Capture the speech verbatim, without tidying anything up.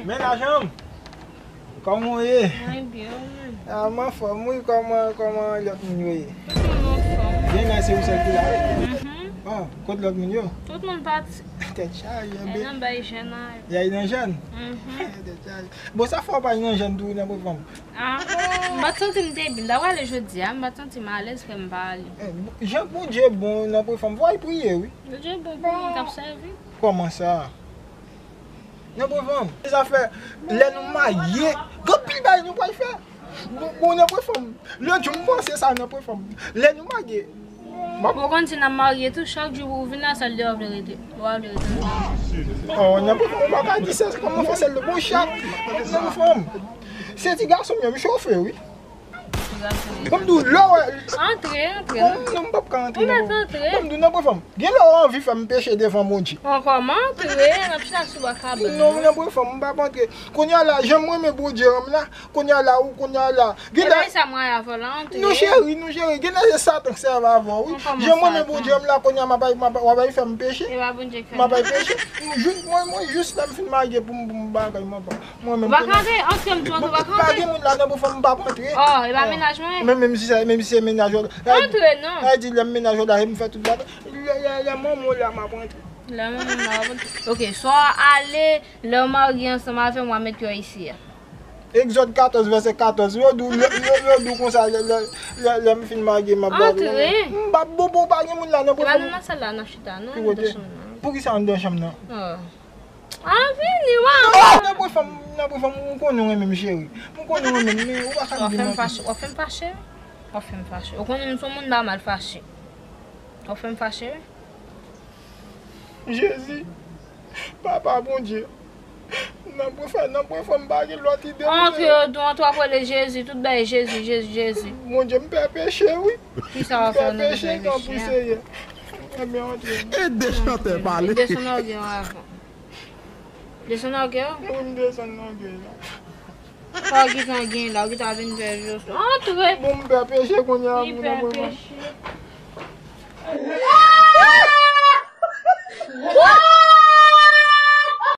Men lajan m. Kòman w ye? Mwen byen, ou menm? Ah, m anfòm, wi. Kòman, kòman lòt moun yo ye? Tout moun anfòm. Byen, men se ou sèl ki la, wi? Mhm. Ah, kot lòt moun yo? Tout moun pati. Tèt chaje, byen. Nan bay jèn nan yo. Y ay nan jèn? Mhm. Tèt chaje. Bon, sa fè w pa nan jèn tou, wi, nan pwofòm? Ah, m pa t santi m te byen. M ta prale jodi a, m pa t santi m alèz, fè m pa ale. Eh, jan Bondye bon, nan pwofòm, fò w al priye, wi. Bondye bon pou moun k ap sèvi. Kòman sa? Nan pwofòm. Zafè, lè nou marye, gen anpil bagay nou pral fè. Bon, bon, nan pwofòm. Lòt jou, m panse sa nan pwofòm. Lè nou marye, m ap Ou konn si n ap marye tou, chak jou ou vin nan sèl deyò vle rete. Ou pa vle rete. Oh, nan pwofòm, ou pa ka di sa, kòman fè sèl bon chak, nan pwofòm. Se ti gason m yo, m chofe, wi. Ban m di w, lè w wè Antre, antre. Bon, non, m p ap ka antre, Ou non, mèt antre. Ban m di w, nan pwofòm. Gen lè w anvi fè m peche devan Bondye. Ankò, m antre, n ap chita sou bò kabann. Non, nan pwofòm, m p ap antre. Kounye a la, jan m renmen Bondye an m la, kounye a la, ou, kounye a la. Gen E lè, bay sa mwen avè w la, antre. Non, cheri, non, cheri. Gen lè se Satan k sèvi avè w, wi. Ankò, Jan m renmen Satan. Bondye an m la, kounye a m ap, m ap, w ap fè m peche. E pa Bondye k fè M ap m. Peche. Jis, mwen, mwen, jis lè m fin marye pou m, pou m bagay, m ap Mwen menm Ou pa ka antre, antre m di w antre, ou pa ka Pa antre. Gen moun la nan pwofòm, m p ap antre. Oh, e pa mennaj mwen? Men menm si se, menm si se mennaj ou la. Antre non. Ay di lè m mennaj ou la, e m fè tout bagay. Lè, lè, lè manman w la, m ap antre. Lè manman m la, w ap antre. Ok, swa w ale, lè w marye ansanm avè m, w a met yo isi a. Egzòd katòz, vèsè katòz, yo di w, yo, yo, yo di w konsa, lè, lè, lè, lè m fin marye, m ap Antre. M p ap bon, bon, pa gen moun la nan E pa pwofòm. Menm nan sal la, n ap chita, non, Ki kote? Pou ki sa anndan chanm nan? Oh. Ah, vini, wa. Oh, nan pwofòm, nan pwofòm, ou konnen w renmen m, cheri. M konnen w renmen m, men ou pa ka W ap di fè m mwen fache, w ap fè m fache, wi. W ap fè m fache. Ou konnen m se yon moun pa mal fache. W ap fè m fache, wi. Jezi, Papa Bondye, nan pwofòm, nan pwofòm, m pa gen lòt ide. Antre yo di w, antre w ap rele Jezi, tout bagay Jezi, Jezi, Jezi. Bondye, m pè peche, wi. Kisa w ap fè w nan peche, tanpri, Seyè. Ebyen, antre. Ede chantè pale. Desann ògèy w avan. Desann ògèy w? Wi, m desann ògèy la. Sa w gentan gen la, w gentan vin fè jous. Antre. Bon, m pè peche kounye a, Li moun pè an mwen. Peche.